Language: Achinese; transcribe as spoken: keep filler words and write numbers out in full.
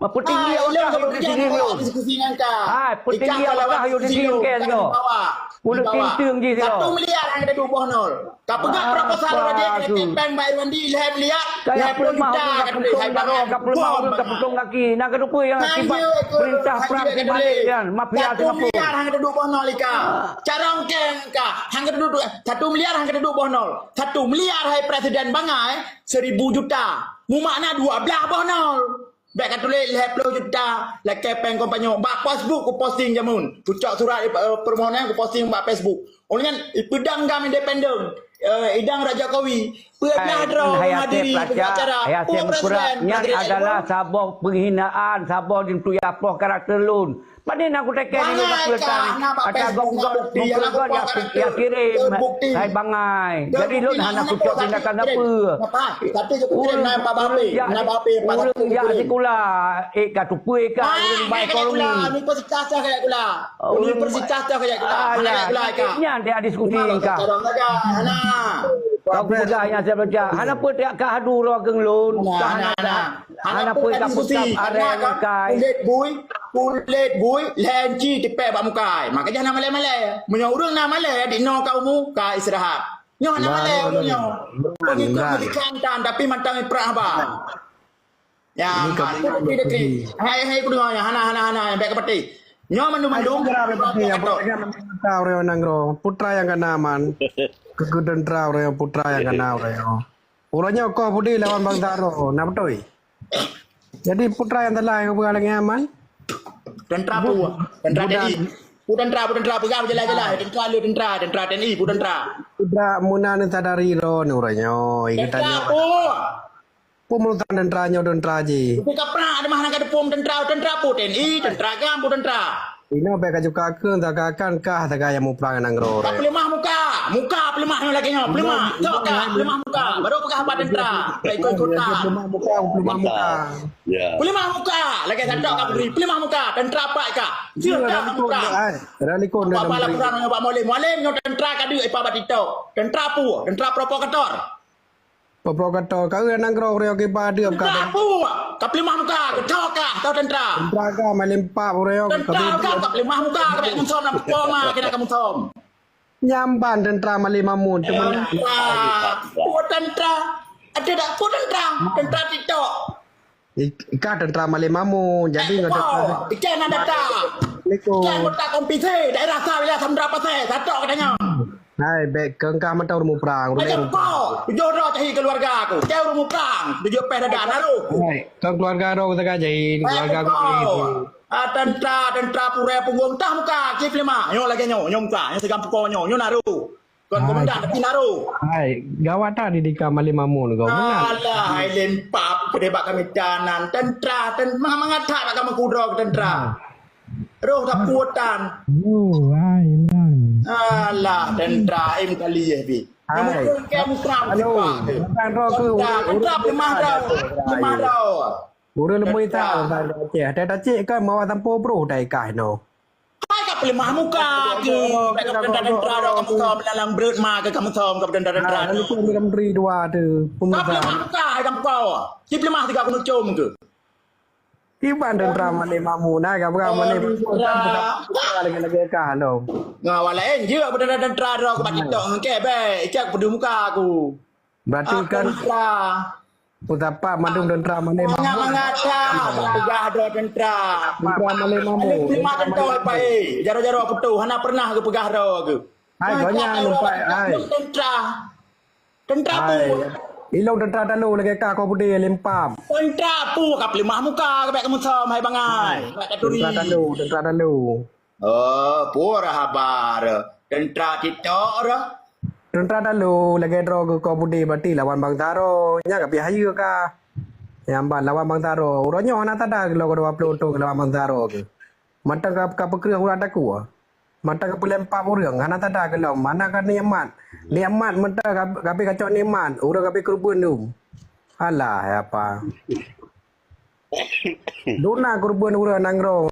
Peutinggi awak dah yue di sini dulu. Hai, peutinggi awak dah yue di sini ke singoh. Ulun tinteung jih singoh. Satu miliar hana duek boh nol. Ka peugah proposal lagèe keu pèng Bang Irwandi lhèe miliar, lhèe ploh juta ka tuléh hai barang. Ka peuleumah ureueng, ka peutong gaki. Na ka teupeue nyang akibat peurintah prang di Malay nyan, mafia Singapura. Satu miliar hana duek boh nol ika. Carông kèng ka hana duek, satu miliar hana duek boh nol. Satu miliar hai presiden bangai, seribu juta. Mumakna dua blah boh nol. Bèk ka tuléh lhèe ploh juta lakèe pèng kompanyong. Bak Facebook kuposting jameun. Kucok surat, eh, permohonan kuposting bak Facebook. Ulôn nyan ipeudong GAM independen. Eh, idong Raja Kowi. Peue blah droe menghadiri acara. Hai Asep Mukura, nyan adalah saboh penghinaan, saboh untuk yapoh karakter lôn. Pane na kutekèe di luwa peue tan. Ata gong-gong bukti nyang lapor kat ya kirim. Hai bangai. Jadi lôn hana kucok tindakan sapeue. Ureueng, ureueng jak, ureueng jak sikula, eh, ka tupeue ka ureueng ba ekonomi. Universitas ka jak kula. Universitas ka jak kula. Hana jak kula ka. Nyan dia diskusi ka. Kau peugah nyang saya baca. Hana peue tak ka hadu roh keu lôn. Hana, hana. Hana peue ka diskusi, karena arèe kan mukai. Kulét bui, kulét bui, lhèe inci tipèk bak mukai. Makajih hana malèe-malèe. Meunyoe ureueng na malèe, di noe ka umu, ka istirahat. Nyoe hana malèe ureueng nyoe. Pengikut Malik Khan tan, tapi mantong iprah haba. Ya, hai, hai, kudeungoe nyoe, hana, hana, hana, bèk ka pati. Nyoe mandum-mandum. Putra ureueng nanggroe, putra nyang kana man. Keu, keu teuntara ureueng, putra nyang kana ureueng. Uroe nyoe koh budi lawan bansa droe, na beutôi? Jadi putra nyang telah nyang peugah lagèe nyan man? Teuntara peue? Teuntara TNI. Peue teuntara, peue teuntara, peugah beujeulaih-jeulaih. Teuntara le teuntara, teuntara TNI, peue teuntara? Putra meunan sadari droe uroe nyoe. Teuntara peue? Peue meunan teuntara nyoe teuntara jih? Tapi kaprah, ada mah hana ka teupeu teuntara, teuntara peue TNI, teuntara GAM, peue teuntara? Inoe bèk ka juga keu taga kan kah taga nyang muprang nanggroe. Ka peuleumah muka. Muka peuleumah nyoe lagèe nyoe. Peuleumah. Cok ka peuleumah muka. Baru peugah bak teuntara. Ka ikot-ikot ka. Peuleumah muka, peuleumah muka. Ya. Peuleumah muka. Lagèe satok ka bri. Peuleumah muka. Teuntara pat ka. Siap ka muprang. Apa laporan nyoe bak Mualem? Mualem nyoe teuntara ka deuek ipa bak TikTok. Teuntara peue? Teuntara provokator. Provokator, ka ureueng nanggroe ureueng kiban deuek ka. Teuntara peue? Ka peuleumah muka, keucok ka, tau teuntara. Teuntara ka malem pap ureueng. Teuntara ka, ka peuleumah muka, ka bèk kamunsom lam poma, kena kamunsom. Nyan ban teuntara malem mamun, teuma. Teuntara. Peue teuntara? Ada tak peue teuntara? Teuntara TikTok. Ik-, ikah teuntara malem mamun, jadi ngon teuntara. Ikah na data. Assalamualaikum. Ikah anggota komisi daerah sa wilayah Samudra Pasai, satok katanya. Hai, bèk keu engkah mantong ureueng muprang, ureueng. Macam kau, tujoh droe cahi keluarga aku. Cai ureueng muprang, tujoh pèh dada naruh. Hai, keu keluarga droe teuka cahi, keluarga aku. Ah, teuntara, teuntara purèe punggong tah muka, cit lima. Nyoe lagèe nyoe, nyoe muka, nyoe sigam puko nyoe, nyoe naruh. Kon komandan tapi naruh. Hai, gawat that di dika malem mamun kau. Alah, hai lempap keudeh bak kami tanan. Teuntara, ten-, mangat-mangat that bak kami kudroe teuntara. Roh taputan. Oh, hai, Imran. Alah, teuntara im kali eh bi. Hai. Nyamuk ke mukrang. Halo. Teuntara, teuntara, lemah dah. Lemah dah. Ureueng leumui teuntara Aceh. Teuntara Aceh kan mawa sampoe broh dai kah inoe. Hai ka peuleumah muka keu. Bèk ka peudeuntara-deuntara droe kamoe som, lam breuet ma keu kamoe som ka peudeuntara-deuntara. Lalu tu dalam diri dua tu. Ka peuleumah muka hai kamoe. Si peuleumah tiga keuneuk com keu. Kiban teuntara malem mamun, hai ka peugah malem. Lagi-lagi kah dong. Ngawal laén je peudeuntara-deuntara droe keu bak TikTok ngke bèk. Icak peudeuh muka aku. Berarti kan teuntara. Peutapak mandum teuntara malem. Mangat-mangat that, peugah droe teuntara. Teuntara malem mamun. Lima teuntara pai, jaroe-jaroe putôh, hana pernah geupeugah droe geuh. Hai, gobnyan lumpat, hai. Teuntara. Teuntara pu. Ilong teuntara talu lagèe ka kau bude lempam. Teuntara pu ka peuleumah muka ka bèk kamoe som, hai bangai. Bèk taturi. Teuntara talu, teuntara talu. Oh, peue haba re? Teuntara TikTok re? Teuntara talu lagèe droe geuh kong bude berarti lawan bansa droe. Nyan ka pih hayeue ka. Nyang ban lawan bansa droe. Uroe nyoe hana tada geuh lom dua ploh thon lawan bansa droe geuh. Mantong ka, ka peukreueh urat takue. Mantong ka peulempam ureueng hana tada geuh lom. Mana ka nikmat? Nikmat mantong ka, ka pih kacok nikmat. Ureueng ka pih keureubeuen lom. Alah, ya apa? Duna keureubeuen ureueng nanggroe.